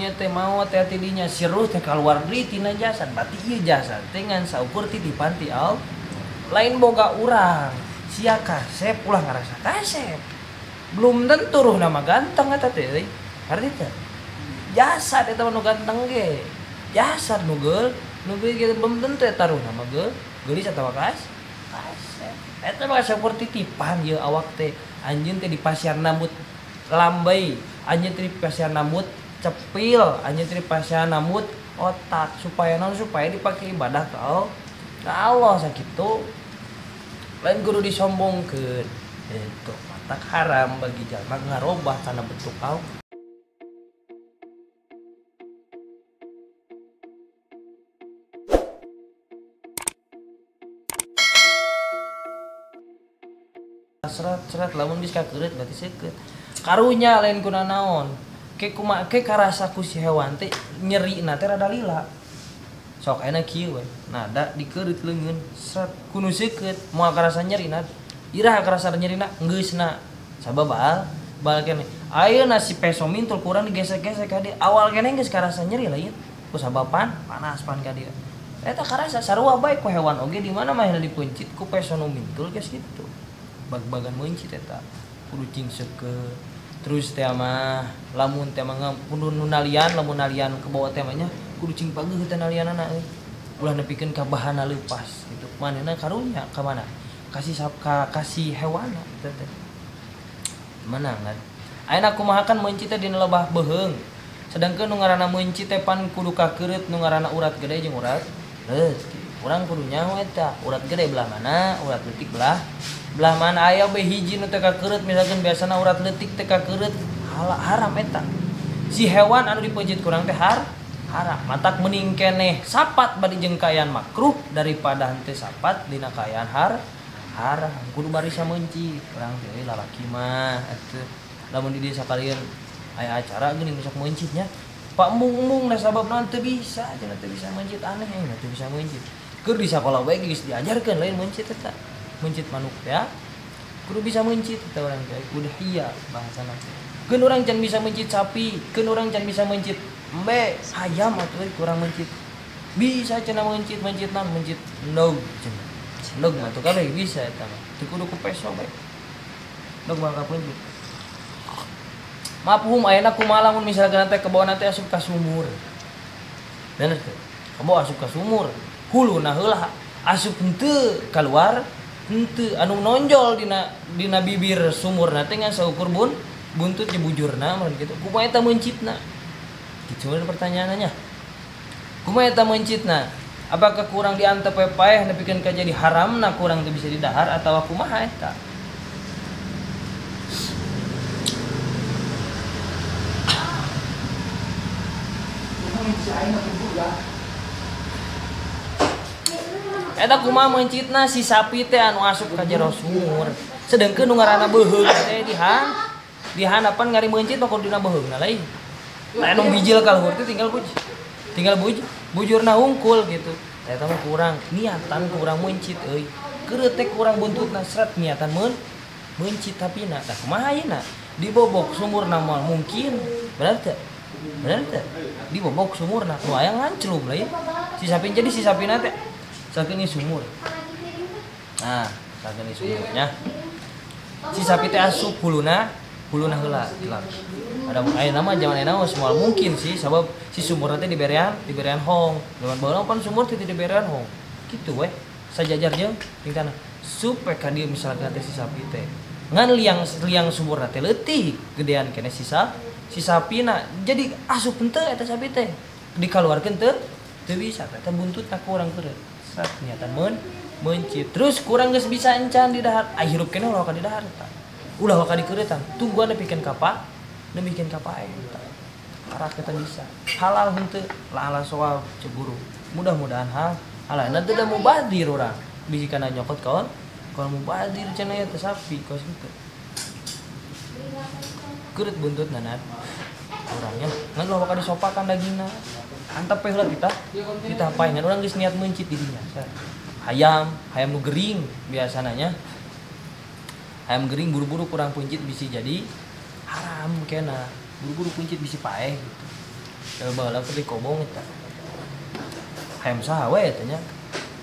dinya teh maot teh ti dinya si ruh teh kaluar deui tina jasad. Berarti ieu jasad teh ngan saukur titipan ti Allah. Lain boga urang. Sia kasep ulah ngarasa kasep. Belum tentu ruh nama ganteng eta teh euy. Ngarti teh? Jasad eta mah nu ganteng ge. Jasad nu geul, nu ge belum tentu eta ruh nama geul, geulis atawa kasep. Eta mah saukur titipan ieu awak teh. Anjeun teh dipasihan nambut lambai, anjeun teh dipasihan nambut cepil, anjeun teh dipasihan nambut otak supaya naon, supaya dipake ibadah ka Allah sakitu. Lain kudu disombongkeun. Itu matak haram bagi jalma ngarobah kana bentuk Allah. Serat-serat lamun geus kakeureut berarti seukeut. Karunya lain kuna naon. Ke kumaha ke karasa ku si hewan teh nyerina teh rada lila. Sok ayeuna kieu we. Nada dikeureut leungeun seret kudu seukeut moal karasa nyerina. Iraha karasa nyerina geusna. Sabab bal keneh. Ayeuna si peso mintul kurang digesek-gesek ka dieu. Awal keneh geus karasa nyeri lain. Ku sababan panas pan ka dieu. Eta karasa sarua bae ku hewan oge di mana mah dipeuncit ku peso nu mintul geus kitu. Bag-bagan meuncit eta kudu cing seukeut. Terus teh mah lamun teh mah kudu nu nalian, lamun nalian ke bawah teh mah nya kudu cing pageuh teh nalianana euy. Ulah nepikeun ka bahana leupas gitu. Manehna karunya ka mana? Kasih kasih hewana teh teh. Menang kan? Ayeuna kumaha kan meuncit teh dina lebah beuheung. Sedangkeun nu ngaranna meuncit teh pan kudu kakeureut nu ngaranna urat gede jeung urat leutik. Urang kudu nyaho eta, urat gede belah mana, urat leutik belah mana. Aya we hiji nu teh kakeureut, misalkan biasana urat leutik teh kakeureut, haram eta. Si hewan anu dipeuncit kurang teh haram. Matak mending keneh sapat bari jeung kaayaan makruh daripada henteu sapat dina kaayaan haram. Kudu barisa meuncit urang teh euy lalaki mah atuh. Lamun di desa kalian aya acara geuning sok meuncitnya. Pak embung-embung da sabab naon teu bisa, cenah teu bisa meuncit aneh teu bisa meuncit. Keur di sakola we geus diajarkeun lain meuncit eta. Meuncit manuk ya. Kudu bisa meuncit eta urang teh, kudu hiya bahasana. Keun urang can bisa meuncit sapi, keun urang can bisa meuncit embe, hayam atuh kurang meuncit. Bisa cenah meuncit, meuncit naon, meuncit endog cenah. Endog mah tuh kabeh bisa eta mah. Teu kudu ku peso bae. Endog mah kapeuncit. Mafhum ayeuna kumaha lamun misalkan teh kebawa teh asup ka sumur. Bener teh. Kebawa asup ka sumur, huluna heula asup henteu kaluar henteu anu nonjol dina bibir sumurna teh ngan saukur buntut di bujurna mun kitu. Kumaha eta meuncitna? Kitu pertanyaannya. Kumaha eta meuncitna? Apakah kurang diantep we paeh nepikeun ka jadi haramna kurang teu bisa didahar atawa kumaha eta? Eta kumaha meuncitna si sapi teh anu asup ka jero sumur. Sedengkeun nu ngaranna beuheung teh dihanapan ngari meuncit mah kudu dina beuheungna lain. Tah anu bijil ka luhur teh tinggal bujurna hungkul gitu. Eta mah kurang niatan kurang meuncit euy. Keureuh teh kurang buntutna seret niatan meuncit tapina. Tah kumaha ayeuna? Dibobok sumurna moal mungkin. Bener teh? Bener teh? Dibobok sumurna nu aya nganclum lain. Si sapi jadi si sapina teh sakeun sumur. Nah, sakeun sumurnya. Si sapi teh asup huluna heula gelap. Ada ayeuna mah zaman ayeuna mah moal mungkin sih sabab si sumurna teh diberean hong. Zaman baheula pan sumur teh diberean hong. Kitu we. Sajajar jeung di tanah. Sup we ka dieu misalkan teh si sapi teh. Ngan liang sumurna teh leutik, gedean keneh si sapina. Jadi asup henteu eta sapi teh. Dikaluarkeun teu bisa eta buntutna kurang keureut. Sat niatan meuncit. Terus kurang geus bisa encan di dahar. Ai hirup keneh ulah ka di dahar eta. Ulah ka dikeuretan. Tungguan nepikeun ka paeh eta. Karak eta bisa. Halal henteu la ala soal cek guru. Mudah-mudahan halal. Nanti da mubadir urang. Bisi kana nyokot kaon. Kalau mubadir cenah eta sapi kos kitu. Keureut buntutna nat. Urangnya ngan ulah ka disopakan dagingna. Antep we heula kita paeh ngan urang geus niat meuncit di dinya. Hayam nu gering biasana nya. Hayam gering buru-buru kurang peuncit bisi jadi haram kena. Buru-buru peuncit bisi paeh gitu. Baheula keur dikobong eta. Hayam saha we eta nya.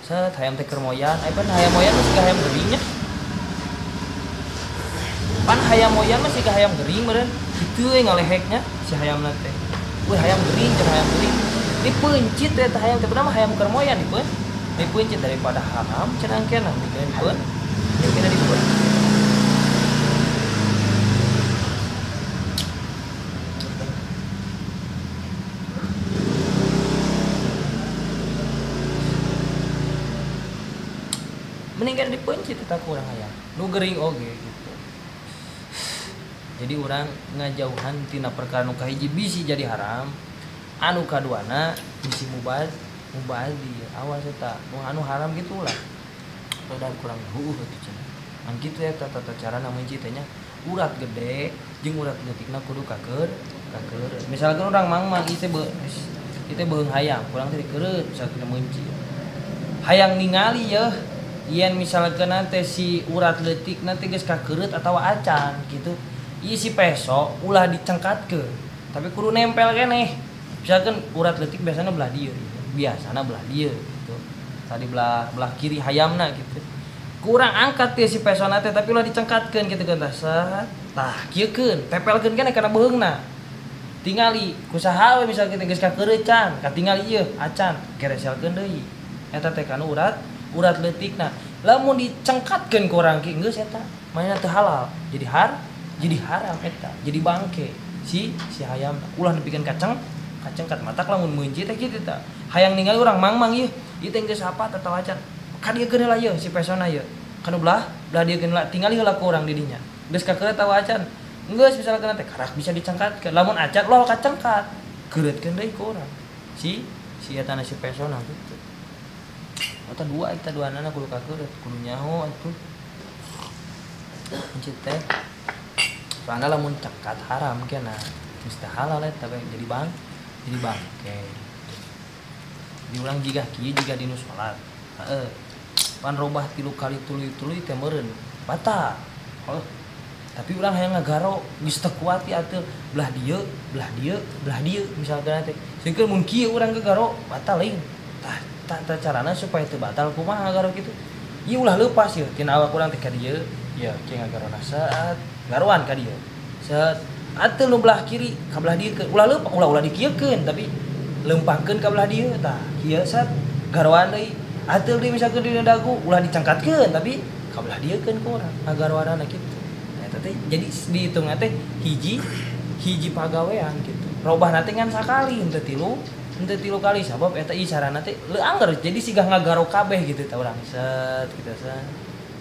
Set hayam teh keur moyan, aya pan hayam moyan mah siga hayam gering nya. Pan hayam moyan mah siga hayam gering meureun. Kitu we ngaleheknya si hayamna teh. Weh hayam gering cenah hayam gering. Dipeuncit eta hayam teh padahal mah hayam keur moyan dipeuncit daripada haram cenah engkena dikeun dikeun dipeuncit. Mending dipeuncit eta ku urang hayam nu gering oge gitu. Jadi urang ngajauhan tina perkara nu kahiji bisi jadi haram, anu kaduana bisi mubazir. Awas eta nu anu haram gitulah. Udah kurang heueuh atuh cenah. Ngan kitu eta tata carana mencit teh nya urat gede jeung urat leutikna kudu kakeureut. Misalkan urang mangmang ieu teh beuheung hayam, kurang teh dikeureut misalkan meunci. Hayang ningali yeuh yen misalkan nanti si urat leutik nanti geus kakeureut atawa acan gitu. Ieu si peso ulah dicengkatkeun, tapi kudu nempel keneh. Misalkan urat leutik biasana belah dieu, biasana belah dieu gitu. Tadi belah kiri hayamna gitu. Kurang angkat teh si pesona teh tapi ulah dicengkatkeun kitu kan tah. Set. Tah kieukeun, tempelkeun keneh kana beuheungna. Tingali kusaha we misalkan geus kakeureut can, katingali ieu acan, gereselkeun deui. Eta teh kana urat leutikna. Lamun dicengkatkeun ku urang ki geus eta mainna teu halal, jadi haram eta, jadi bangke si hayam. Ulah nepikeun kacengkat matak lamun meunci teh kitu tah. Hayang ningali urang mangmang ieu, ieu teh geus apa atawa acan. Ka dieu keun heula ieu si pesona ieu. Kana belah dieu keun heula, tingali heula ku urang di dinya. Geus kakeureut atawa acan. Geus misalkan teh karak bisa dicengkatkeun. Lamun acan ulah kacengkat, keureutkeun deui ku urang. Si eta na si pesona gitu. Eta dua eta duanana kudu kakeureut, kudu nyaho atuh. Mencit teh. Soalna lamun cengkat haram kena. Geus teh halal eta bae jadi bangke. Diulang jiga kieu jiga dinu salat. Heeh. Pan robah 3 kali tuluy-tuluy teh meureun batal. Heuh. Tapi urang hayang ngagaro geus teu kuat ieu atuh belah dieu, belah dieu, belah dieu misalkan teh. Seukeun mun kieu urang gagaro batal lain. Tah tata carana supaya teu batal kumaha ngagaro kitu. Ieu ulah leupas ieu tina awak urang teh ka dieu, ieu kieu ngagarona saat garoan ka dieu. Set atuh nu belah kiri ka belah dieu ulah leupas ulah dikieukeun tapi lempangkeun ka belah dieu tah kieu set garoan deui. Atuh deui misalkeun dina dagu ulah dicangkatkeun tapi ka belah dieukeun ku urang ngagaroanana kitu. Nah eta teh jadi dihitungna teh hiji pagawean kitu. Robahna teh ngan sakali henteu tilu kali sabab eta isarana teh leu angger jadi sigah ngagaro kabeh gitu tah urang set kitu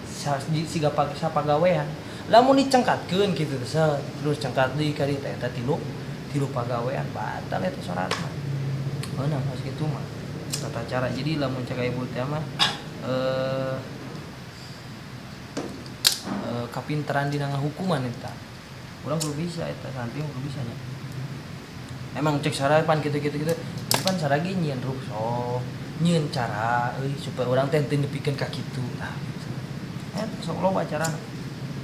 set siga sapagawean. Lamun dicengkatkeun kitu set terus cengkat deui ka dieu teh eta tilu pagawean batal eta salat mah. Beunang harus kitu mah tata cara. Jadi lamun cek ibu teh mah kapinteran dina ngahukuman eta. Urang kudu bisa eta santri kudu bisa nya. Emang cek sarapan pan kitu-kitu kitu. Pan saragi nyieun rukhsah, nyieun cara euy supaya urang teh teu nepikeun ka kitu. Tah gitu. Eta sok loba carana.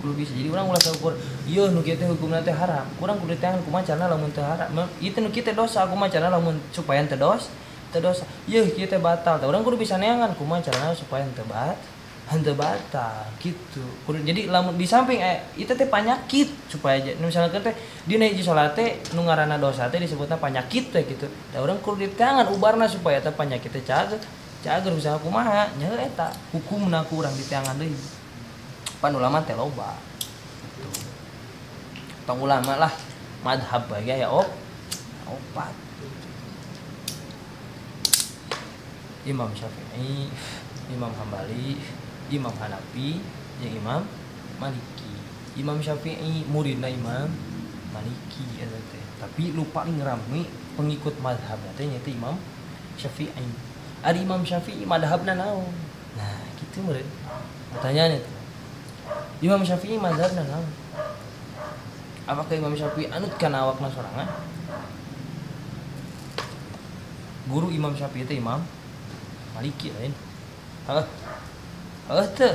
Kudu bisa. Jadi urang ulah saukur ieu nu kieu teh hukumna teh haram. Urang kudu diteangan kumaha carana lamun teu haram. Ieu teh nu kieu teh dosa kumaha carana lamun supaya teu dosa. Ieu kieu teh batal. Tah urang kudu bisa neangan kumaha carana supaya teu batal gitu. Kudu jadi lamun di samping itu teh panyakit supaya misalkan teh dina hiji salat teh nu ngaranna dosa teh disebutna panyakit teh gitu. Tah urang kudu diteangan ubarna supaya teh panyakit teh cager bisa kumaha nya eta hukumna ku urang diteangan deui. Pan ulama teh loba gitu. Tong ulama lah madhab bae ya opat. Imam Syafi'i, Imam Hambali, Imam Hanafi, jeung Imam Maliki. Imam Syafi'i muridna Imam Maliki eta teh. Tapi lu paling rame pengikut madhab teh nya teh Imam Syafi'i. Ari Imam Syafi'i madhabna naon? Nah, kitu meureun. Pertanyaan itu. Imam Syafi'i madhabna naon? Apakah Imam Syafi'i anut kana awakna sorangan? Guru Imam Syafi'i teh Imam Maliki lain. Heuh. Heuh teu.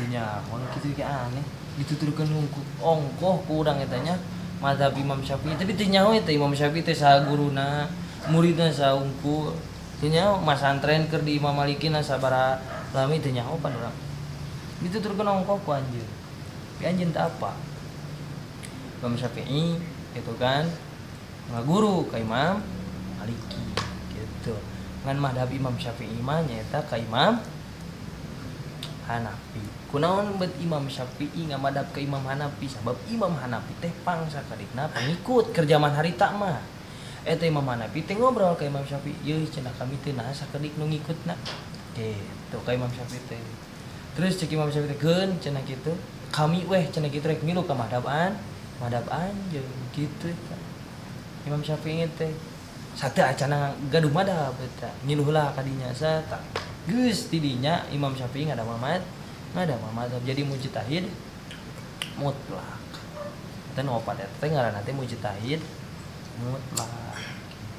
Nya, mun kitu ge aneh. Dituturkeun hungkul ongkoh ku urang eta nya. Mazhab Imam Syafi'i tapi teu nyaho eta Imam Syafi'i teh saha guruna, muridna saha unggul. Teu nyaho masantren keur di Imam Maliki na sabaraha lami teu nyaho pan urang. Dituturkeun ongkoh ku anjeun. Tapi anjeun teh apa? Imam Syafi'i gitu kan ngaguru ka Imam Maliki gitu. Ngan madhab Imam Syafi'i mah nyaeta ka Imam Hanafi. Kunaon bet Imam Syafi'i ngamadhab ka Imam Hanafi sabab Imam Hanafi teh pangsa kadikna pangikut keur jaman harita mah. Eta Imam Hanafi teh ngobrol ka Imam Syafi'i, "Yeuh cenah kami teh naha sakedik nu ngikutna." Gitu ka Imam Syafi'i teh. Terus cek Imam Syafi'i teh, "Keun cenah kitu, kami weh cenah kitu rek milu ka madhaban, madhab anjeun." Gitu eta. Imam Syafi'i teh sateu acana gaduh madhab eta, ngiluh lah ka dinya sata. Geus tidinya Imam Syafi'i ngadamel madhab jadi mujtahid mutlak. Eta nu opat eta teh ngaranna teh mujtahid mutlak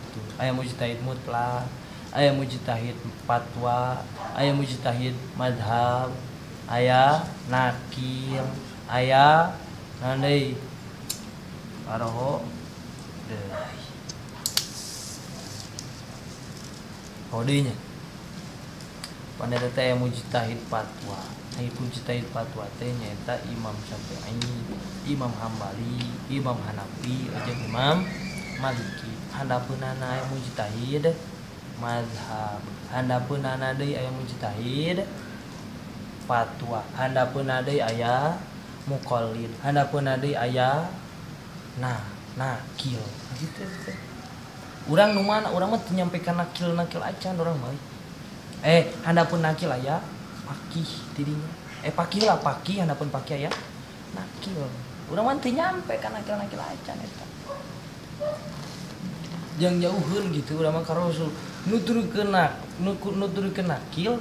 gitu. Aya mujtahid mutlak, aya mujtahid fatwa, aya mujtahid madhab, aya nakil, aya naon deui? Aroho deui. Kodenya. Pandai teh aya mujtahid fatwa. Ai mujtahid fatwa teh nyaeta Imam Syafi'i, Imam Hambali, Imam Hanafi, jeung Imam Maliki. Handapeunana aya mujtahid mazhab. Handapeunana deui aya mujtahid fatwa. Handapeunana deui aya muqallid. Handapeunana deui aya nakil. Gitu teh. Urang nu mana? Urang mah teu nyampe ka nakil-nakil acan urang mah. Handapun nakil aya pakih tidinya. Pakih lah pakih handapun pakih aya nakil. Urang mah teu nyampe ka nakil-nakil acan eta. Jang jauheun gitu urang mah ka Rasul. Nuturkeun nuturkeun nakil.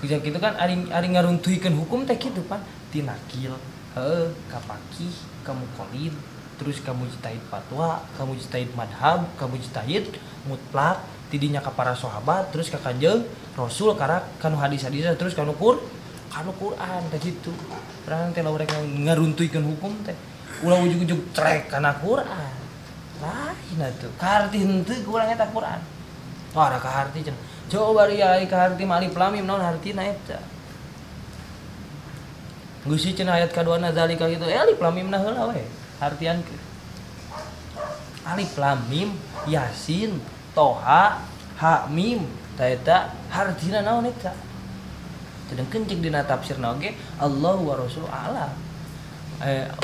Kieu kitu kan ari ngaruntuhkeun hukum teh kitu pan ti nakil. Heuh, ka pakih, ka muqallid, terus ka mujtahid fatwa, ka mujtahid madhab, ka mujtahid mutlak, tidinya ka para sahabat, terus ka Kanjeng Rasul karak kanu hadis-hadis terus kanu Quran teh kitu. Urang teh lamun rek ngaruntuhkeun hukum teh ulah ujug-ujug trek kana Quran. Lain atuh. Kaharti henteu ku urang eta Quran. Wah, ada kaharti cenah. Coba ria ai kaharti mah alif lam mim naon hartina eta. Geus cenah ayat kaduana zalika kitu. Alif lam mim na heula we. Hartian ke. Alif lam mim Yasin Toha Ha mim ta eta hartina naon eta. Sedengkeun cek dina tafsirna oge Allahu wa Rasuluhu a'lam.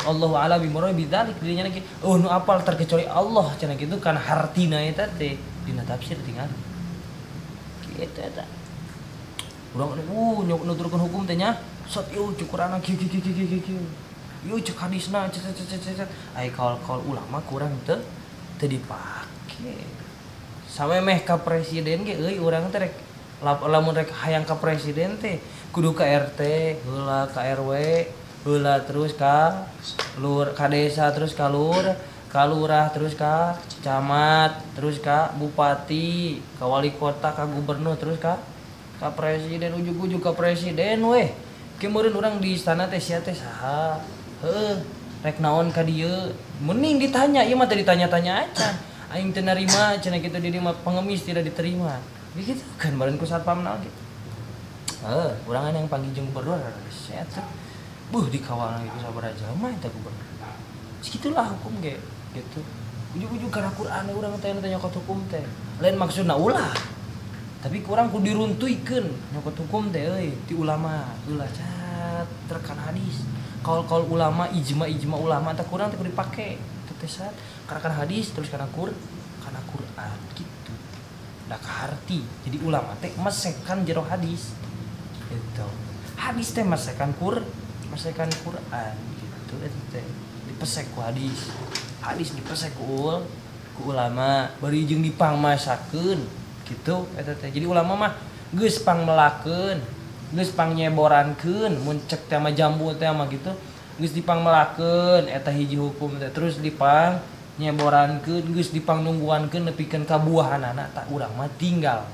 Allahu a'lam bi muradi bidzalik dirinya lagi. Oh nu apal terkecuali Allah cenah kitu kan hartina eta teh dina tafsir tinggal. Kitu eta. Urang nuturkeun hukum teh nya. Sot ieu cek Qur'an kieu kieu kieu kieu. Ieu cek hadisna cet cet cet. Ai kaul-kaul ulama kurang teu dipake. Samemeh ka presiden ge euy urang teh rek lamun rek hayang ka presiden teh kudu ka RT heula ka RW heula terus ka lur ka desa terus ka lur ka lurah terus ka camat terus ka bupati ka wali kota ka gubernur terus ka presiden ujug-ujug ka presiden weh. Ke meureun urang di istana teh sia teh saha heuh rek naon ka dieu mending ditanya ieu mah teh ditanya-tanya acan aing teu narima cenah kitu di dieu mah pengemis tidak diterima. Begitu kan meureun ku satpamna oge. Heuh, urang yang panggil jeung gubernur sia teh. Buh dikawal lagi ku sabaraha jalma eta gubernur. Segitulah hukum ge gitu. Ujug-ujug kana Quran urang teh nyokot hukum teh. Lain maksudna ulah. Tapi kurang ku diruntuhkeun nyokot hukum teh euy ti ulama heula cat terkan hadis. Kaul-kaul ulama ijma-ijma ulama teh kurang teh kudu dipake. Teh sat kana hadis terus kana Quran gitu. Da kaharti. Jadi ulama teh mesekan jero hadis. Gitu. Hadis teh mesekan Quran gitu eta teh. Dipesek ku hadis. Hadis dipesek ku ulama bari jeung dipangmasakeun gitu eta teh. Jadi ulama mah geus pangmelakeun, geus pangnyeborangkeun mun cek teh mah jambu teh mah gitu. Geus dipangmelakeun eta hiji hukum teh terus dipang nyeborankeun geus dipangnungguankeun nepikeun ka buahanana tak urang mah tinggal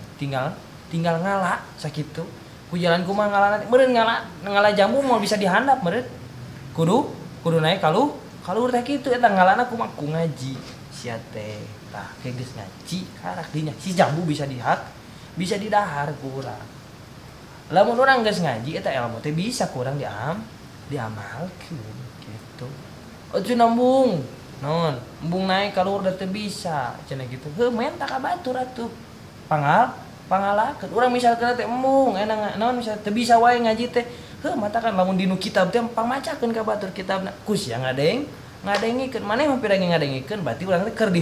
ngala sakitu. Ku jalan kumaha ngalana meureun ngala jambu moal bisa dihandap meureun. Kudu naik ka Kaluhur teh kitu eta ngalana kumaha ku ngaji. Sia teh tah ke geus ngaji karak dinya si jambu bisa dihak, bisa didahar ku urang. Lamun urang geus ngaji eta ilmu teh bisa ku urang diamalkeun gitu. Oh cenah embung. Non, embung naik kaluhur da teu bisa cenah gitu. Heuh menta ka batur atuh. Pangalakeun. Urang misalkeun teh embung enak naon misal teu bisa wae ngaji teh. Heuh matakan lamun dinu kitab teh pangmacakeun ka batur kitabna. Ku sia ngadengikeun. Maneh mah pirang ngadengikeun berarti urang teh keur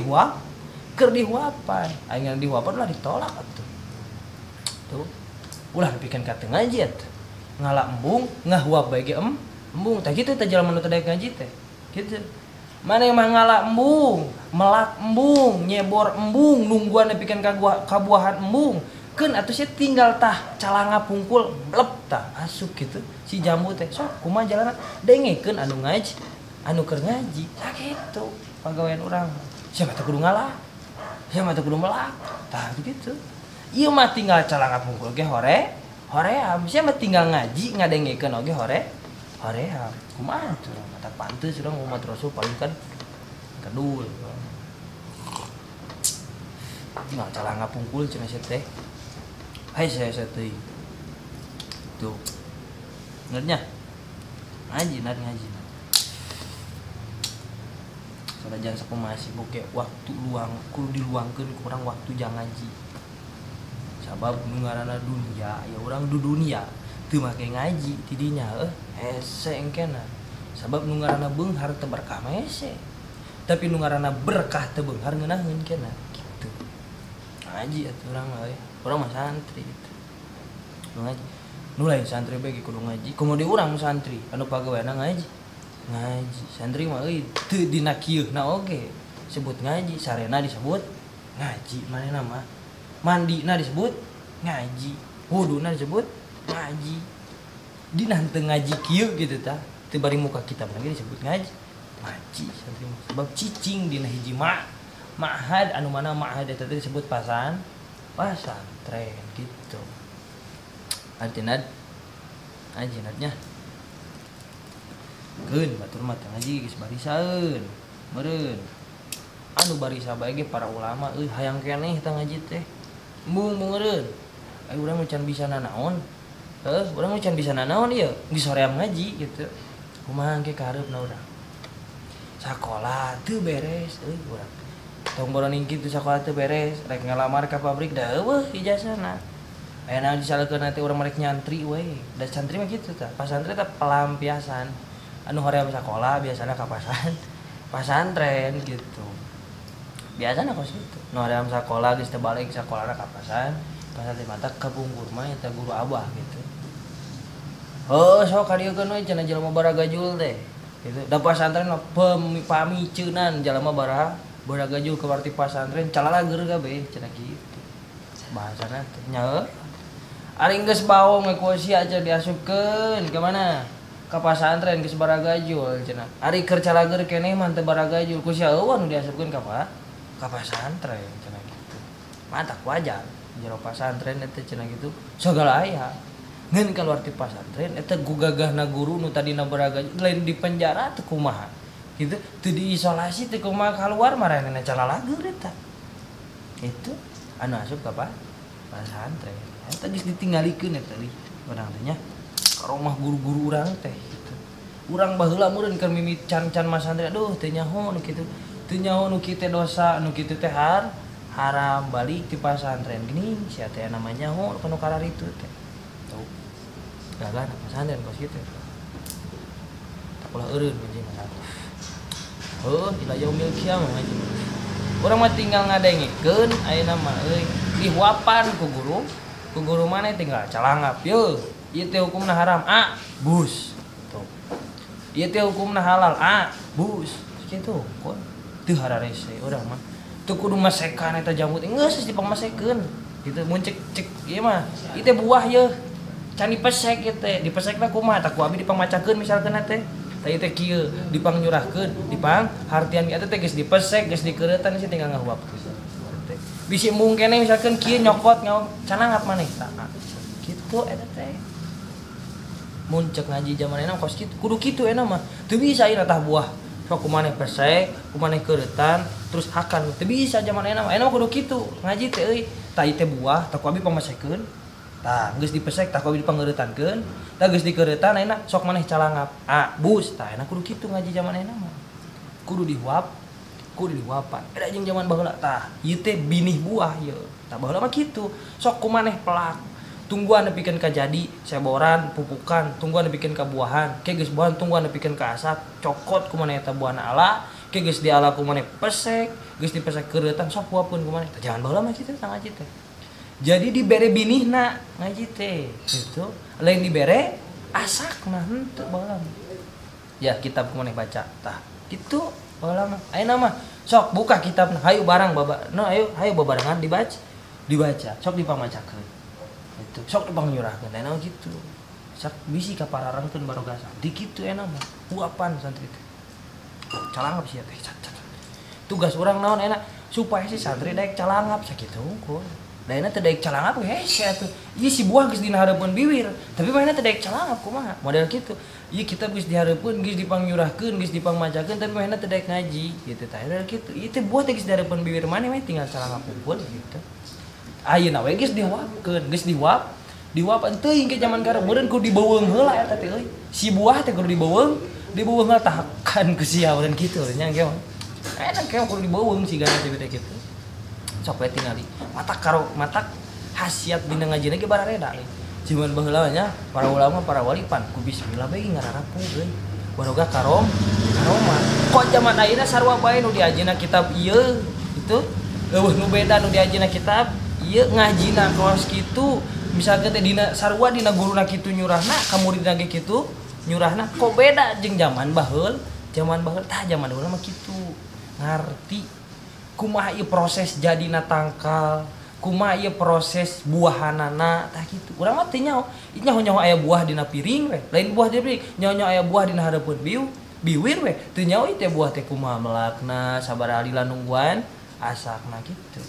dihuapan. Aing dihuapan ulah ditolak atuh. Tuh. Ulah nepikeun ka teu ngaji atuh. Ngala embung, ngahuap bae ge embung. Tah kitu teh jalma nu teu daek ngaji teh. Kitu. Maneh mah ngala embung, melak embung, nyebor embung, nungguan nepikeun ka kabuahan embung. Keun atuh sia tinggal tah calanga pungkul blep tah asup kitu si jambu teh. Sok kumaha jalanna dengekeun anu ngaji, anu keur ngaji. Sakitu pagawean urang. Sia mah teu kudu ngalah. Sia mah teu kudu melak. Tah kitu. Ieu mah tinggal calanga pungkul ge hoream. Sia mah tinggal ngaji ngadengekeun oge hoream. Kumaha tuh mata pantes urang umat Rasul paling kan kedul. Tinggal calanga pungkul cenah sia teh. Hai saya teh. Tuh. Ngernya? Ngaji nad ngaji. Soalnya jangan sakumaha sibuk ge waktu luang kudu diluangkeun ku urang waktu jang ngaji. Sabab nu ngaranna dunia ya urang du dunia teu make ngaji tidinya heuh hese engkena. Sabab nu ngaranna beunghar teu berkah mah hese. Tapi nu ngaranna berkah teu beunghar ngeunaheun kena kitu. Ngaji atuh urang mah euy. Urang mah santri gitu. Kudu ngaji. Nu lain santri bae ge kudu ngaji. Komo di urang santri anu pagaweana ngaji. Ngaji. Santri mah euy teu dina kieuhna oge sebut ngaji, sarena disebut ngaji manehna mah. Mandina disebut ngaji, wuduna disebut ngaji. Dina henteu ngaji kieu gitu tah, teu bari muka kitab lagi disebut ngaji. Ngaji santri mah sebab cicing dina hiji ma'had anu mana ma'had eta teh disebut pasantren gitu. Artina ngaji natnya. Keun batur mah teu ngaji geus barisaeun. Meureun. Anu barisa bae ge para ulama euy hayang keneh tah ngaji teh. Embung meureun. Ai urang mah can bisa nanaon. Heuh, urang mah can bisa nanaon ieu, geus hoream ngaji gitu. Kumaha engke kahareupna urang. Sakola teu beres euy urang. Tong boroning kitu sakola teu beres, rek ngalamar ka pabrik da eueuh ijazahna. Aya disalahkeun teh urang rek nyantri we. Da santri mah kitu tah. Pasantren teh pelampiasan. Anu hoream sakola biasana ka pasantren gitu. Biasana kos kitu. Nu hoream sakola geus teu balik sakolana ka pasantren mata kapungkur mah eta guru abah gitu. Heuh sok ka dieu we cenah jelema baragajul teh. Gitu. Da pasantren mah pamiceunan jelema baragajul ke arti pasantren calalager kabeh cenah kitu. Bahasana teh nya heuh. Ari geus baong we ku sia aja diasupkeun ka mana? Ka pasantren geus baragajul cenah. Ari keur calager keneh mah teu baragajul ku sia eueuh nu diasupkeun ka ka pasantren cenah kitu. Matak wajar jero pasantren eta cenah kitu sagala aya. Ngan kaluar ti pasantren eta gugagahna guru nu tadina baragajul lain di penjara teu kumaha. Gitu teu diisolasi teu kumaha kaluar maranehna calalager eta. Itu anu asup ka pasantren. Eta geus ditinggalikeun eta li urang teh nya. Ka rumah guru-guru urang teh gitu. Urang baheula meureun keur mimit can-can masantren aduh teu nyaho nu kitu. Teu nyaho nu kitu dosa, nu kitu teh haram balik ti pasantren geuning sia teh namanya nyaho nu kararitu teh. Tuh. Gagal pasantren kos kitu. Tak ulah eureun ngaji mah. Heuh, ila yaumil qiyamah ngaji. Urang mah tinggal ngadengikeun ayeuna mah euy dihuapan ku guru. Ku guru maneh tinggal calangap yeuh. Ieu teh hukumna haram a bus. Tuh. Ieu teh hukumna halal a bus. Kitu kok teu hararese urang mah. Teu kudu masekan eta jambu teh geus dipangmasekeun. Gitu mun cek cek ieu mah. Ieu teh buah yeuh. Can dipesek ieu teh. Dipesekna kumaha tah ku abi dipangmacakeun misalkeun teh. Tah ieu teh kieu dipangnyurahkeun, dipang hartian eta teh geus dipesek, geus dikereutan sih tinggal ngahuapkeun. Bisi embung keneh misalkeun kieu nyokot ngawap canangap maneh tah. Kitu eta teh. Mun cek ngaji zaman enak kos kitu kudu kitu enak mah. Teu bisa ieu tah buah. Sok kumaneh pesek, kumaneh keuretan, terus hakan teu bisa zaman ayeuna mah. Ayeuna mah kudu kitu. Ngaji teh euy, tah ieu teh buah, tah ku abi pamasekeun. Tah geus dipesek tah ku abi dipangeuretankeun, tah geus dikeuretan ayeuna sok maneh calangap. Ah, bus, tah ayeuna kudu kitu ngaji zaman ayeuna mah. Kudu dihuap, kudu dihuapan. Beda jeung zaman baheula tah, ieu teh binih buah ieu. Tah baheula mah kitu. Sok kumaneh pelak. Tungguan nepikeun ka jadi seboran pupukan, tungguan nepikeun ka buahan, ke geus buahan tungguan nepikeun ka asak, cokot kumaneh eta buahna ala, ke geus diala kumaneh pesek, geus dipesek keuretan sok huapeun kumaneh. Tah jangan baheula mah kitu tah ngaji teh. Jadi dibere binihna ngaji teh gitu. Lain dibere asakna henteu baheula mah. Ya kitab kumaneh baca tah kitu baheula mah. Ayeuna mah sok buka kitabna, hayu barang baba, no ayo hayu babarengan dibaca, dibaca, sok dipamacakeun. Itu sok dipangnyurahkeun enak gitu. Sok bisi kapararangkeun baroga santri kitu enak mah. Huapan santri teh. Calangap sia teh. Tugas urang naon enak supaya si santri daek calangap sakitu hungkul. Da enak teh daek calangap hese atuh. Ieu si buah geus dina hareupeun biwir, tapi manehna teh daek calangap kumaha? Model kitu. Ieu kitab geus dihareupeun, geus dipangnyurahkeun, geus dipangmacakeun tapi manehna teh daek ngaji gitu tah. Model kitu. Ieu teh buah teh geus dihareupeun biwir maneh mah tinggal calangap hungkul gitu. Ayeuna we geus dihuapkeun, geus dihuap, dihuapan teuing ke zaman karep meureun kudu dibeuweung heula eta teh euy. Si buah teh kudu dibeuweung, dibeuweung heula tahakan ku sia meureun kitu nya ge mah. Enak ge kudu dibeuweung sigana teh teh kitu. Sok we tingali. Matak karo matak khasiat dina ngajina ge barareda euy. Zaman baheula nya para ulama, para wali pan ku bismillah bae ngararapu euy. Baroga karom, karoma. Kok zaman ayeuna sarua bae nu diajina kitab ieu gitu. Eueuh nu beda nu diajina kitab ieu ngajina kos kitu misalkan teh dina sarua dina guruna kitu nyurahna ka muridna ge kitu nyurahna kok beda jeung zaman baheul tah zaman baheula mah kitu ngarti kumaha ieu proses jadina tangkal kumaha ieu proses buahanana tah kitu urang mah teu nyaho nyaho aya buah dina piring we lain buah dina piring nyaho aya buah dina hareupeun biwir we teu nyaho ieu teh buah teh kumaha melakna sabaraha lila nungguan asakna kitu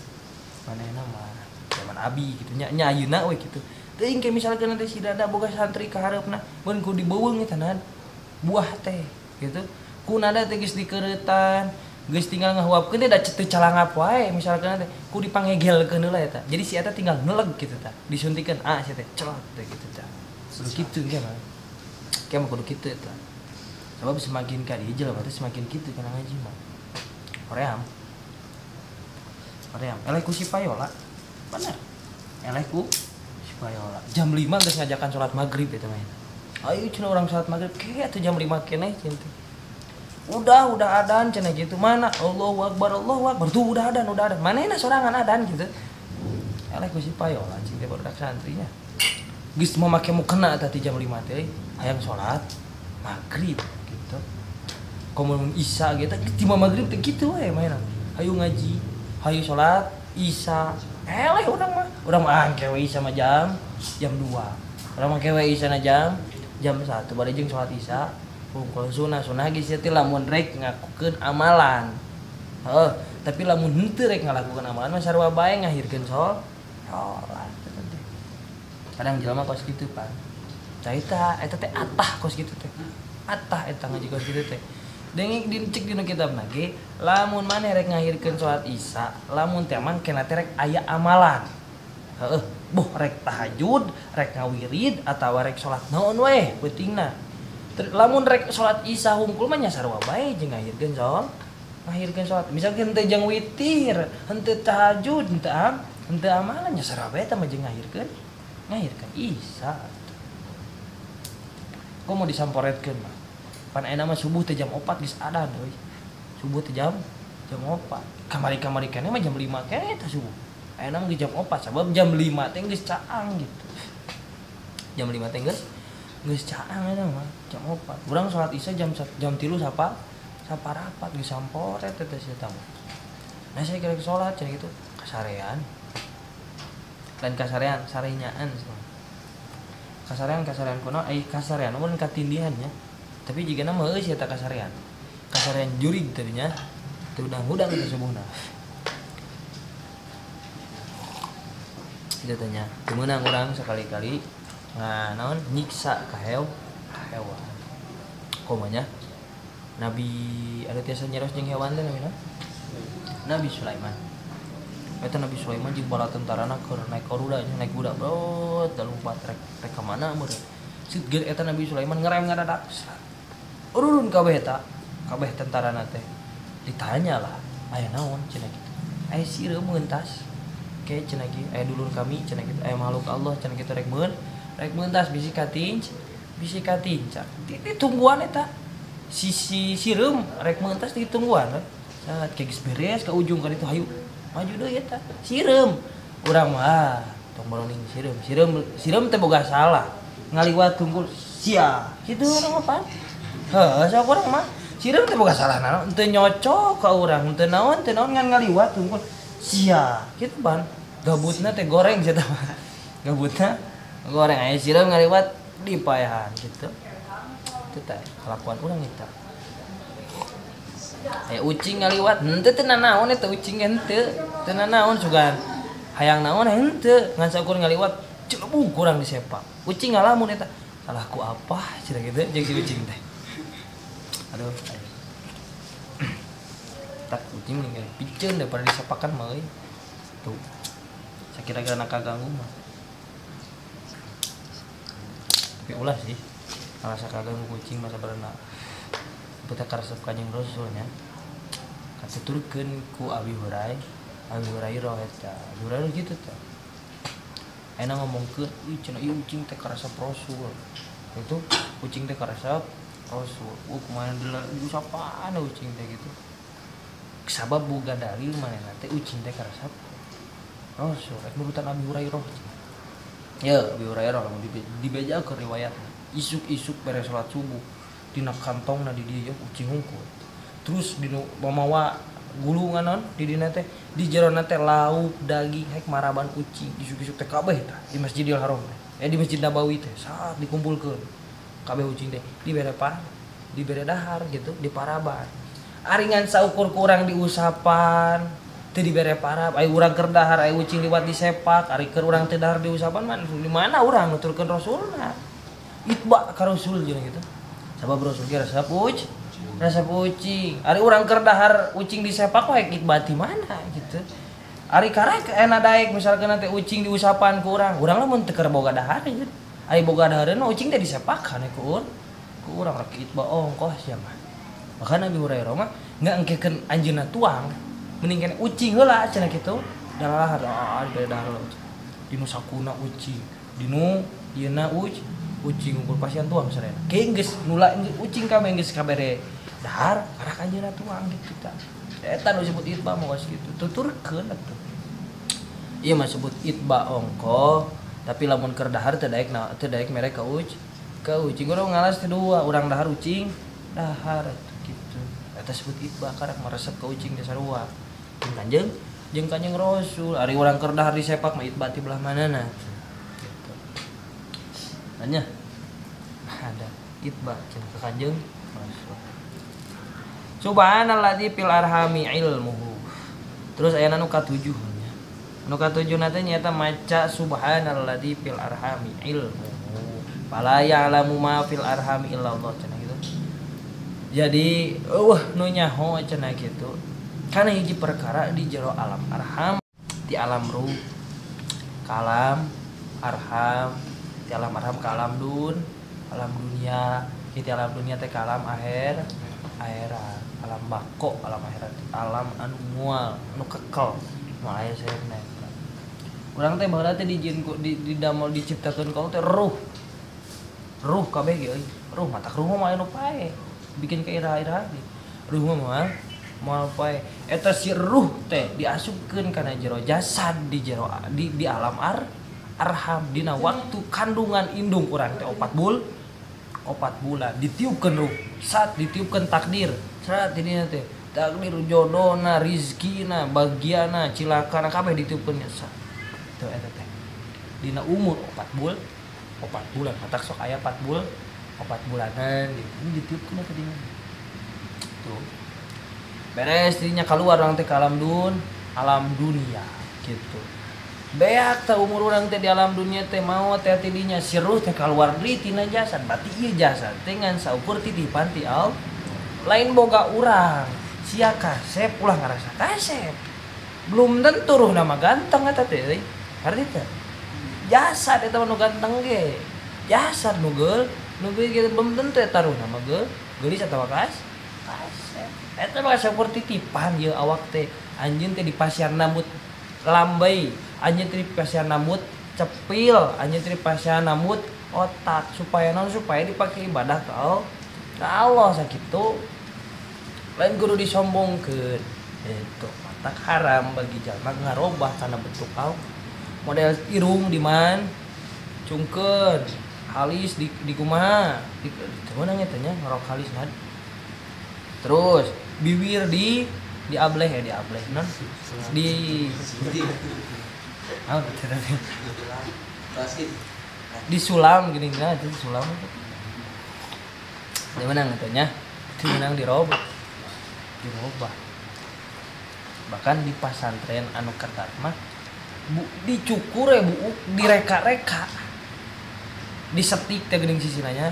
manehna mah zaman abi gitu nya nya ayeuna we kitu teuing ke misalkeun teh si dada boga santri ka hareupna mun ku dibeuweung eta buah teh gitu ku nada teh geus dikeuretan geus tinggal ngahuapkeun teh da teu calangap wae misalkeun teh ku dipangegelkeun heula eta jadi si eta tinggal neleg kitu tah disuntikeun ah si teh celot teh kitu tah kudu kitu ge mah ke mah kudu kitu eta sabab semakin ka dieu jelema teh semakin kitu kana ngaji mah hoream hoream eleh ku si payola bener eleh ku si payola jam 5 geus ngajakan salat maghrib eta mah ayo cenah urang salat maghrib ke atuh jam 5 keneh cenah udah adan cenah gitu mana Allahu akbar tuh udah adan manehna sorangan adan gitu eleh ku si payola cing teh barudak santrinya geus mau make mukena eta ti jam 5 teh hayang salat maghrib gitu komo isya gitu ti maghrib teh kitu we manehna hayu ngaji hayu salat isya eleh urang mah angke we isya mah jam 2 urang mah kewe isya na jam 1 bari jeung salat isya hungkul sunah geus teh lamun rek ngakukeun amalan heuh tapi lamun henteu rek ngalakukeun amalan mah sarua bae ngahirkeun salat kadang jelema kos kitu pan tah eta teh atah kos kitu teh atah eta ngaji kos kitu teh dengek dincik dina kitabna ge lamun maneh rek ngahirkeun salat isya lamun teh mang kena teh rek aya amalan heuh boh rek tahajud rek ngawirid atawa rek salat naon we peutingna lamun rek salat isya hungkul mah nya sarua bae jeung ngahirkeun salat misalkan henteu jeung witir henteu tahajud henteu amalan nya sarua bae teh mah jeung ngahirkeun isya kok mau disamporetkeun mah pan ayeuna mah subuh teh jam 4 geus adan euy subuh teh jam 4 kamari-kamari keneh mah jam 5 keneh teh subuh ayeuna mah geus jam 4 sabab jam 5 teh geus caang gitu jam 5 teh geus caang ayeuna mah jam 4 urang salat isya jam 3 saparapat geus samporet teh sia tamu nah saya kira salat cenah gitu kasarean lain kasarean sarenyaan kasarean kuno kasarean mun katindihan nya tapi jigana mah euy sia ta kasarean jurig tadinya teu udang-udang eta subuhna kitu teh nya teu meunang urang sakali-kali naon nyiksa ka hewan komanya Nabi ada tiasa nyeros jeung hewan teh namina Nabi Sulaiman. Eta Nabi Sulaiman jeung bala tentarana keur naik kuda nya naik kuda brot da lompat rek rek ka mana meureun. Sit geus eta Nabi Sulaiman ngerem ngadadak. Ururun kabeh eta, kabeh tentarana teh. Ditanya lah, aya naon cenah kitu. Aya sireum meuntas. Ke cenah kieu, aya dulur kami cenah kitu, aya makhluk Allah cenah kitu rek meun, rek meuntas bisi katinc, bisi katinca. Ditungguan eta. Sisi sireum rek meuntas ditungguan. Saat kayak geus beres ka ujung ka ditu hayu maju deui eta. Sireum. Urang mah tong boroning sireum. Sireum sireum teh boga salah. Ngaliwat tunggul sia. Kitu urang mah pan. Heuh, sok urang mah sireum teh boga salah naon, teu nyocok ka urang, teu naon ngan ngaliwat tunggul sia. Kitu pan. Gabutna teh goreng sia teh. Gabutna goreng aya sireum ngaliwat dipaehan kitu. Itu teh kelakuan urang eta. Aya ucing ngaliwat, henteu teu nanaon eta ucing henteu. Teu nanaon sugan. Hayang naon henteu, ngan saukur ngaliwat celebung kurang disepak. Ucing ngalamun eta. Salahku apa cenah kitu jeung si ucing teh. Aduh. Tak ucing mending piceun daripada disepakan mah euy. Tuh. Sakira-kira nak kaganggu mah. Tapi ulah sih. Kalau sakaganggu kucing mah sabarna. Kita karesep ka jeung Rasul nya. Katuturkeun ku Abi Hurairah, Abi Hurairah eta. Abi Hurairah kitu tah. Ayeuna ngomongkeun, "Ih cenah ieu ucing teh karesep Rasul." Itu ucing teh karesep Rasul. Kumaha diusapaan ucing teh gitu. Sabab boga dalil manehna teh ucing teh karesep Rasul. Rek nurutan Abi Hurairah. Ya, Abi Hurairah lamun dibejakeun riwayatna. Isuk-isuk beres salat subuh dina kantongna di dieu ucing hungkul. Terus dinu mamawa gulungan naon di dina teh di jerona teh lauk daging hek maraban ucing isuk-isuk teh kabeh tah di Masjidil Haram teh. Di Masjid Nabawi teh saat dikumpulkeun kabeh ucing teh dibere par, dibere dahar gitu, diparaban. Ari ngan saukur kurang diusapan, teu dibere parab, ai urang keur dahar ai ucing liwat disepak, ari keur urang teu dahar diusapan mah di mana urang nuturkeun Rasulna. Itba ka Rasul jeung gitu. Sabab Rasul ge resep resep ucing. Ari urang keur dahar ucing disepak we itba ti mana gitu. Ari karek ena daek misalkan teh ucing diusapan ku urang, urang lamun teu keur boga dahar gitu. Ari boga dahareun ucing teh disepakan ku urang rek itba ongkoh sia mah. Maka Nabi Hurairah mah ngaengkekeun anjeunna tuang, mending kene ucing heula cenah kitu. Dahar ah dahar ucing. Dinu sakuna ucing, dinu ieuna ucing ngumpul pasien tuang sarena. Ke geus nula ucing kabeh geus kabere dahar karak anjeunna tuang gitu tah. Eta nu disebut itba mah geus kitu. Tuturkeun atuh. Ieu mah sebut itba ongkoh, tapi lamun keur dahar teu daek teu daek mere ka ucing urang ngalas teh dua, urang dahar ucing dahar gitu. Eta sebut itba karak meresep ka ucing teh sarua. Jeung kanjeng Rasul, ari urang keur dahar disepak mah itba ti belah manana. Gitu. Tanya. Ada itba cenah ka kanjeng Rasul. Subhanalladzi fil arhami ilmuhu. Terus aya nu katujuh nya. Nu katujuh na teh nyaeta maca subhanalladzi fil arhami ilmuhu. Fala ya'lamu ma fil arhami illallah cenah gitu. Jadi eueuh nu nyaho cenah kitu. Kana hiji perkara di jero alam arham, di alam ruh, kalam arham, di alam arham ka alam dun, alam dunia, di alam dunia teh ka alam akhir, akhirat, alam bako, alam akhirat, alam anu mual, anu kekel, moal aya seurna eta. Urang teh baheula teh dijieun ku di damel diciptakeun ku Allah teh ruh. Ruh kabeh ge euy. Ruh matak ruh mah anu pae. Bikin kaira-ira ge. Ruh mah moal pae. Eta si ruh teh diasupkeun kana jero jasad di jero di alam arham dina waktu kandungan indung urang teh 4 bulan ditiupkeun ruh, saat ditiupkeun takdir, saat dina teh takdir jodohna, rizkina, bagiana, cilakana kabeh ditiupkeun nya sat. Teu eta teh. Dina umur 4 bulan matak sok aya 4 bulanan gitu. Ini ditiupkeun eta dina. Tuh. Beres dirinya keluar orang teh ke alam dunia gitu. Beak teh umur urang teh di alam dunia teh mau teh tidinya si ruh teh keluar deui tina jasad. Berarti ieu jasad teh ngan saukur titipan ti Allah. Lain boga urang, sia kasep ulah ngarasa kasep. Belum tentu ruhna mah ganteng eta teh euy. Ngarti teu? Jasad eta mah nu ganteng ge. Jasad nu geul, nu ge belum tentu eta ruhna mah geul, geulis atawa kasep. Eta mah seperti titipan ieu awak teh. Anjeun teh dipasihan rambut lambai, anjeun teh dipasihan rambut cepil, anjeun teh dipasihan rambut otak supaya naon, supaya dipake ibadah ka Allah sakitu. Lain kudu disombongkeun. Itu matak haram bagi jalma ngarobah kana bentuk awak. Model irung di man cungkeun, halis di kumaha? Di mana nya teh nya ngerok halis mah. Terus bibir di ableh ya, di ableh non di disulam gini nah itu disulam itu di mana katanya dimenang dirobah bahkan di pasantren anu ketat mah bu dicukur ya bu direka-reka disetik teh geuning sisinanya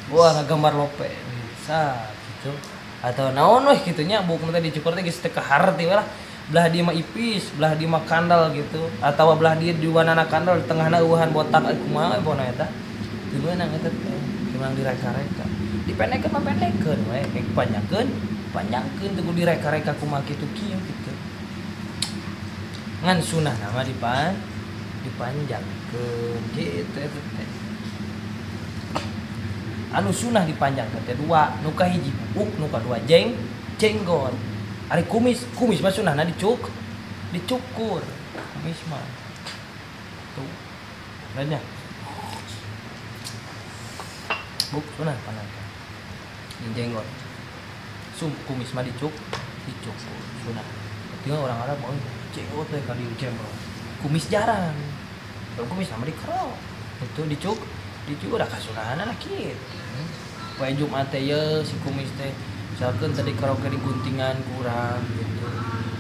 wah ngagambar lope bisa gitu atau naon weh kitu nya buuk teh dicukur teh geus teu kaharti we lah belah dieu mah ipis belah dieu mah kandel gitu atawa belah dieu diwanana kandel di tengahna eueuhan botak kumaha we pokona eta teu meunang eta teh memang direka-reka dipendekkeun mah pendekkeun we kayak panjangkeun panjangkeun teu kudu direka-reka kumaha kitu kieu kitu ngan sunah nama dipanjangkeun kitu eta teh anu sunah dipanjangkeun teh dua nu kahiji buuk nu kadua jenggot. Ari kumis mah sunahna dicukur kumis mah tuh benernya buk sunah panjangkeun jeung jenggot sum kumis mah dicukur sunah. Tinggal orang Arab oh jenggot teh ka dieu jembrong kumis jarang kalau kumis sama dikerok itu dicukur udah kasunahan lah kitu. Poe Jumat teh ye si kumis teh misalkan tadi karaoke diguntingan kurang gitu.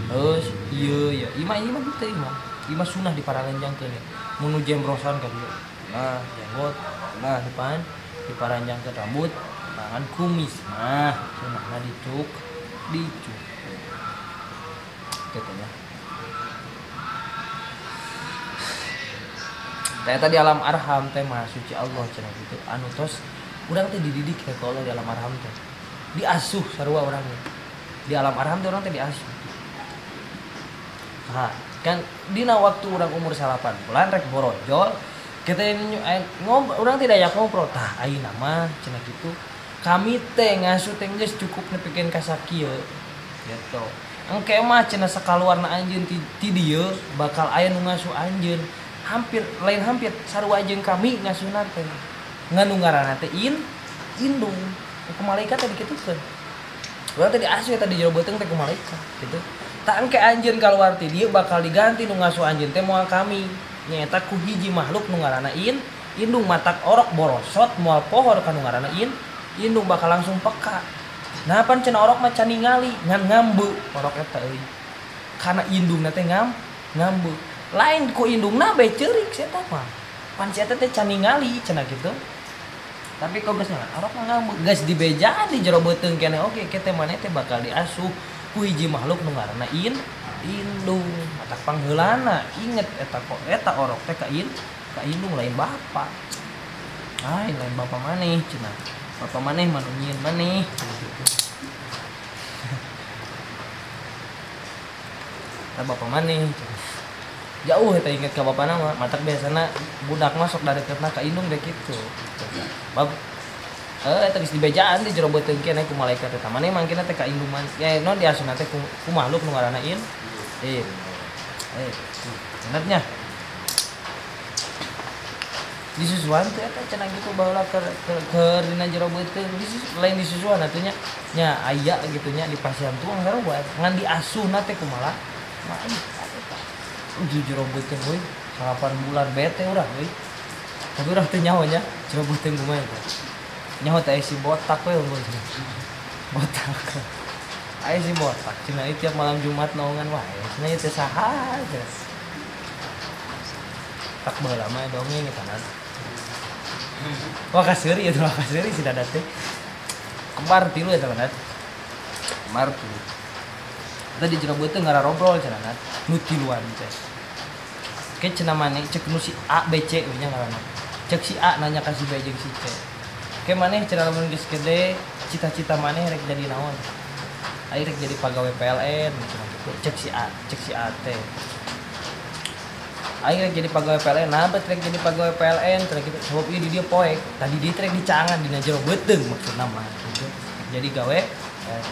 Terus ieu ya imah gitu imah. Imah sunah diparanjangkeun ya. Mun nu jembrosan ka dieu. Nah, jenggot, nah depan diparanjangkeun rambut, tangan kumis mah sunahna dicukur. Gitu ya. Ternyata di alam arham teh maha suci Allah cenah gitu. Anu tos urang teh dididik teh ku Allah di alam arham teh. Diasuh sarua urang teh. Di alam arham teh urang teh diasuh. Nah, kan dina waktu urang umur 8 bulan rek borojol, kita urang tidak aya ngobrol tah ayeuna mah cenah kitu. Kami teh ngasuh teh geus cukup nepikeun ka sakieu gitu. Engke mah cenah sakaluarna anjeun ti dieu bakal aya nu ngasuh anjeun. Hampir lain hampir sarua jeung kami ngasuhna teh ngan nu ngaranna teh indung ku malaikat teh dikitukeun urang teh diasuh eta di jero beuteung teh ku malaikat gitu tah engke anjeun kaluar ti dieu bakal diganti nu ngasuh anjeun teh moal kami nyaeta ku hiji makhluk nu ngaranna indung matak orok borosot moal pohor ka nu ngaranna indung bakal langsung peka nah pan cenah orok mah can ningali ngan ngambe orok eta euy kana indungna teh ngambe lain ku indungna bae ceurik si eta mah pan si eta teh can ningali cenah kitu tapi kok geus ngan orok mah ngambe geus dibejaan di jero beuteung keneh oge ke teh maneh teh bakal diasuh ku hiji makhluk nu ngaranna indung matak pangheulana inget eta kok eta orok teh ka indung lain bapa lain lain bapa maneh cenah bapa maneh mah nu nyieun maneh gitu eta bapa maneh cenah jauh eta inget ka bapana mah matak biasana budak mah sok dadeketna ka indung deh kitu bab eta geus dibejaan di jero beuteung keneh ku malaikat eta maneh mangkina teh ka indung man ya non diasuna teh ku makhluk nu ngaranna benernya disusuan teh eta cenah kitu baheula keur dina jero beuteung lain disusuan atuh nya nya aya kitu nya di pasian tuang sarua ngan diasuhna teh ku malaikat jero beuteung euy 8 bulan bete urang euy tapi urang teu nyaho nya jero beuteung kumaha eta nyaho teh si botak we unggul botak aya si botak cenah ieu tiap malam Jumat naongan wae cenah ieu teh saha cenah tak baheula mah dongeng eta na wah kaseuri eta wah kaseuri si dadat teh kembar tilu eta dadat Martu. Eta di jero beuteung ngararobrol cenah nu tiluan teh. Ke cenah maneh cek nu si A B C we nya ngaranna. Cek si A nanya ka si B jeung si C. Ke maneh cenah lamun geus gede cita-cita maneh rek jadi naon? Aing rek jadi pagawe PLN cenah kitu. Cek si A, cek si A teh. Aing rek jadi pagawe PLN, nah bet rek jadi pagawe PLN cenah kitu. Sabab ieu di dieu poek, tadi di rek dicangan dina jero beuteung maksudna mah gitu. Jadi gawe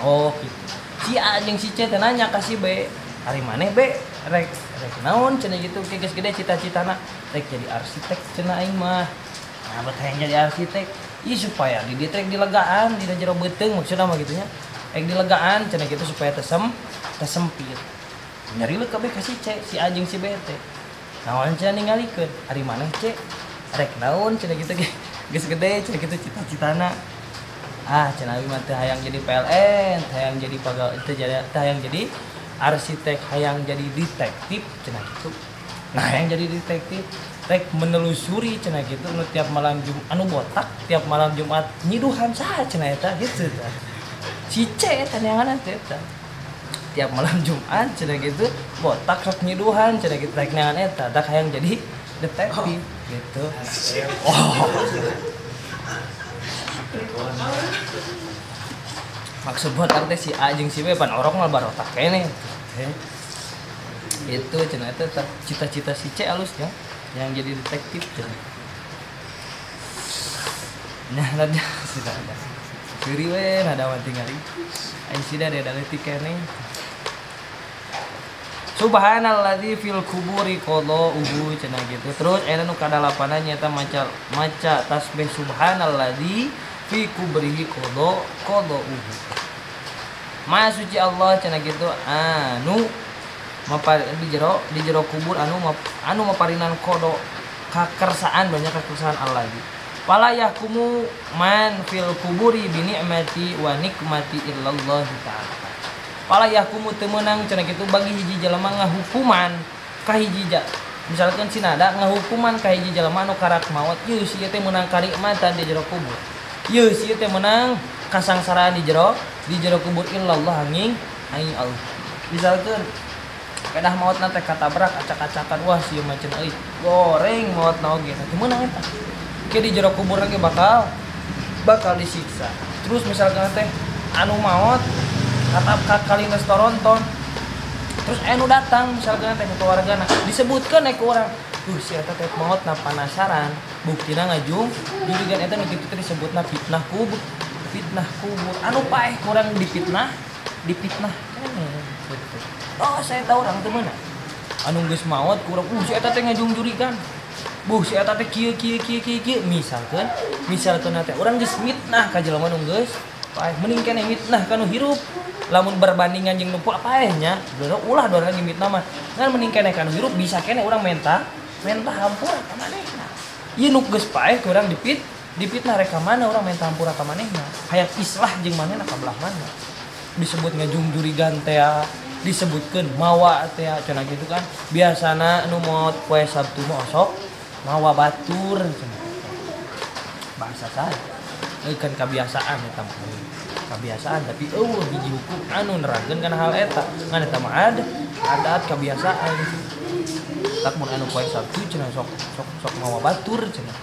oh gitu. Si A jeung si C teh nanya ka si B, ari maneh B rek rek naon cenah gitu, ke geus gede cita-citana rek jadi arsitek cenah aing mah. Nah bet hayang jadi arsitek, ieu supaya di dieu rek dilegaan dina jero beuteung maksudna mah kitu nya. Rek dilegaan cenah kitu supaya tesempit. Nyari leuk kabeh ka si C, si A jeung si B teh. Naon cenah ningalikeun, ari maneh C rek naon cenah kitu geus gede cenah kitu cita-citana. Ah cenah abi mah teu hayang jadi PLN, teu hayang jadi pegawai, teu hayang jadi arsitek, hayang jadi detektif cenah kitu. Nah hayang jadi detektif rek menelusuri cenah kitu nu tiap malam Jumat anu botak tiap malam Jumat nyiduhan saha cenah eta kitu tah. Si C eta neangan teh eta. Tiap malam Jumat cenah kitu botak sok nyiduhan cenah kitu rek neangan eta tak hayang jadi detektif gitu. Oh. Maksud botak teh si A jeung si B pan orok mah barotak keneh. Itu cenah eta cita-cita si C alusnya yang jadi detektif cenah. Nah, nada sudah ada. Seuri we nada mah tingali. Aing sida da leutik keneh. Subhanalladzi fil kuburi qada'uhu cenah gitu. Terus aya nu kadalapanan nyaeta maca tasbih subhanalladzi fi kubrihi qada'uhu. Maha suci Allah cenah gitu anu mapar di jero kubur anu maparinan qada kakersaan banyak kakersaan Allah lagi. Wala yahkumu man fil kuburi bi ni'mati wa nikmati illallah ta'ala. Wala yahkumu teu meunang cenah kitu bagi hiji jelema ngahukuman ka hiji misalkan si nada ngahukuman ka hiji jelema anu karak maot ieu si teh meunang kanikmatan di jero kubur. Ieu si teh meunang kasangsaraan di jero kubur illallah angin Allah. Misalkan pedah maotna teh katabrak acak-acakan wah si mah cenah euy goreng maotna oge teh meunang eta. Ke di jero kubur lagi bakal disiksa. Terus misalkan teh anu maot katap kali restoran terus anu datang misalkan teh ke keluargana disebutkeun ku urang si eta teh maot na penasaran buktina ngajung jurigan eta nu kitu teh disebutna fitnah kubur anu paeh kurang dipitnah gitu. Oh saya tahu urang teu meunang anu geus maot kurang si eta teh ngajung jurigan buh si eta teh kieu kieu kieu kieu kieu misalkeun teh urang geus mitnah ka jelema nu geus paeh mending keneh mitnah ka nu hirup lamun berbandingan jeung nu paeh nya ulah dua lagi mitnah mah ngan mending keneh ka nu hirup bisa keneh urang menta hampura ka manehna ieu nu geus paeh kurang dipitnah rek ka mana urang menta hampura ka manehna hayang islah jeung manehna ka belah mana disebut ngajung jurigan teh disebutkeun mawa teh cenah kitu kan biasana nu maot poe Sabtu mah osok mawa batur cenah bahasa saha kan kebiasaan eta mah kebiasaan tapi eueuh hiji hukum anu nerangkeun kana hal eta ngan eta mah adat kebiasaan tak mun anu poe Sabtu cenah sok mawa batur cenah.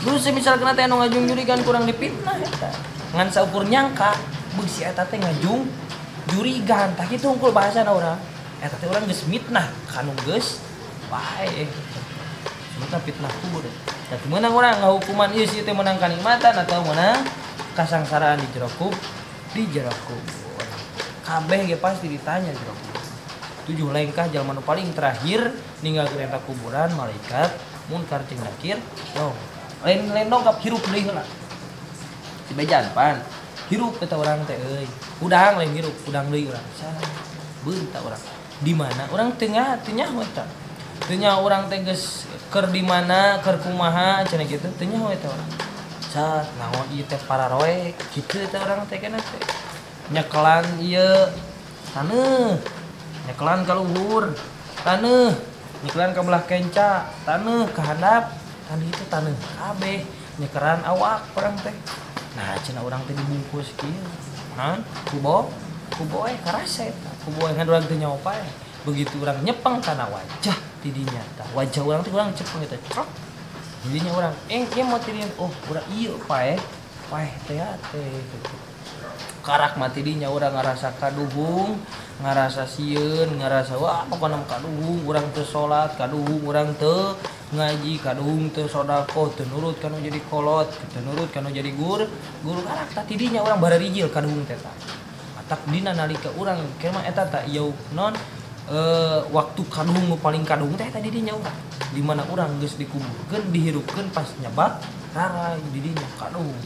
Terus misalkan teh anu ngajung jurigan kurang dipitnah eta ngan saukur nyangka beuh si eta teh ngajung jurigan tah kitu hungkul bahasana urang eta teh urang geus mitnah kanu geus bae sebutna fitnah kubur. Tapi meunang urang ngahukuman ieu si teh meunang kanikmatan atau meunang kasangsaraan di jero kubur. Kabeh ge pasti ditanya jero kubur. 7 lengkah jalma nu paling terakhir ninggalkeun eta kuburan malaikat munkar jeung nakir. Oh, lain dongkap hirup deui heula. Si bejan pan hirup eta urang teh euy. Hudang lain hirup, hudang deui urang. Beunta urang. Di mana urang teu nyaho eta. Teu nyaho urang teh geus keur di mana, keur kumaha cenah kitu, teu nyaho eta urang. Sat naon ieu teh pararoe kitu eta urang teh kana teh. Nyekelan ieu taneuh. Nyekelan ka luhur, taneuh. Nyekelan ka belah kenca, taneuh ka handap, taneuh itu taneuh kabeh. Nyekeran awak urang teh. Nah cenah urang teh dibungkus kieu. Hah? Ku boe karasa eta. Ku boe ngan urang teh nyaho paeh. Begitu urang nyepeng kana wajah ti dinya tah. Wajah urang teh urang cepeng eta crok. Didinya urang ieu mau ti dinya oh urang ieu paeh. Paeh teh teh gitu. Karak mati dinya urang ngarasa kaduhung, ngarasa sieun, ngarasa wah pokona mah kaduhung urang teu salat, kaduhung urang teu ngaji, kaduhung teu sedekah, teu nurut kanu jadi kolot, teu nurut kanu jadi guru karak tah ti dinya urang bararijil kaduhung teh tah. Matak dina nalika urang keur mah eta tah ieu non waktu kaduhung nu paling kaduhung teh eta di dinya urang. Di mana urang geus dikuburkeun, dihirupkeun pas nyebak rarai di dinya kaduhung.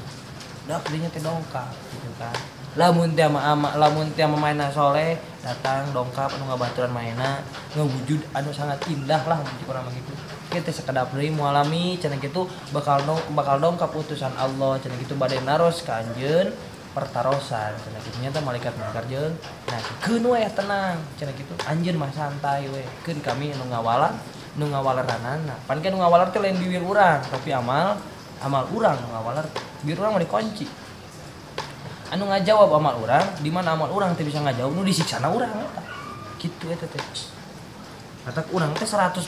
Dak dinya teh dongkap gitu kan. Lamun teh ama lamun teh mainna soleh datang dongkap anu ngabaturan mainna ngewujud anu sangat indah lah mun urang mah kitu. Kieu teh sakedap deui mualami cenah kitu bakal dongkap utusan Allah cenah kitu bade naros ka anjeun pertarosan cenah kitu nya teh malaikat mungkar jeung nah keun we tenang cenah kitu anjeun mah santai we keun kami anu ngawalar nu ngawaleranana. Pan kan nu ngawalar teh lain bibir urang tapi amal urang nu ngawalar bibir urang mah dikunci. Anu ngajawab amal urang, di mana amal urang teh bisa ngajawab nu disiksana urang eta. Kitu eta teh. Matak urang teh 100%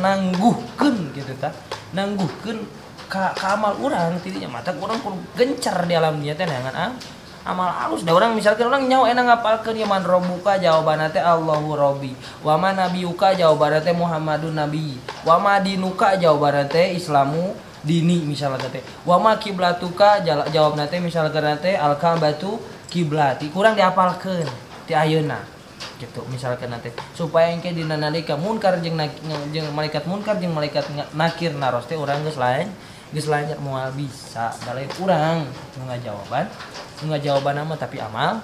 nangguhkeun kitu tah. Nangguhkeun ka amal urang tidinya matak urang kudu gencer di alam dunia teh neangan amal alus da urang misalkan urang nyaho enak ngapalkeun ieu man rabbuka jawabanna teh Allahu Rabbi, wa ma nabiyuka jawabanna teh Muhammadun nabi, wa ma dinuka jawabanna teh Islamu dini misalnya teh, wa ma kiblatuka jawabna teh misalkan teh al ka'batu kiblati, kurang diapalkeun ti ayeuna gitu misalkan teh supaya engke dina nalika munkar jeung malaikat munkar jeung malaikat nakir naros teh urang geus lain moal bisa da lain urang nu ngajawaban mah tapi amal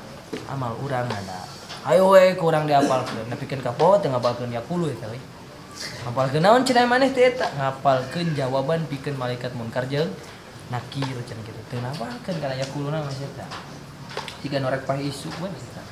urang ada ayo we kurang diapalkeun nepikeun ka poho teu ngapalkeun yaqulu eta we ngapalkeun naon cenah maneh teh eta ngapalkeun jawaban pikeun malaikat munkar jeung nakir cenah kitu teu ngapalkeun kana yaquluna mah eta siga norek pah isu we eta.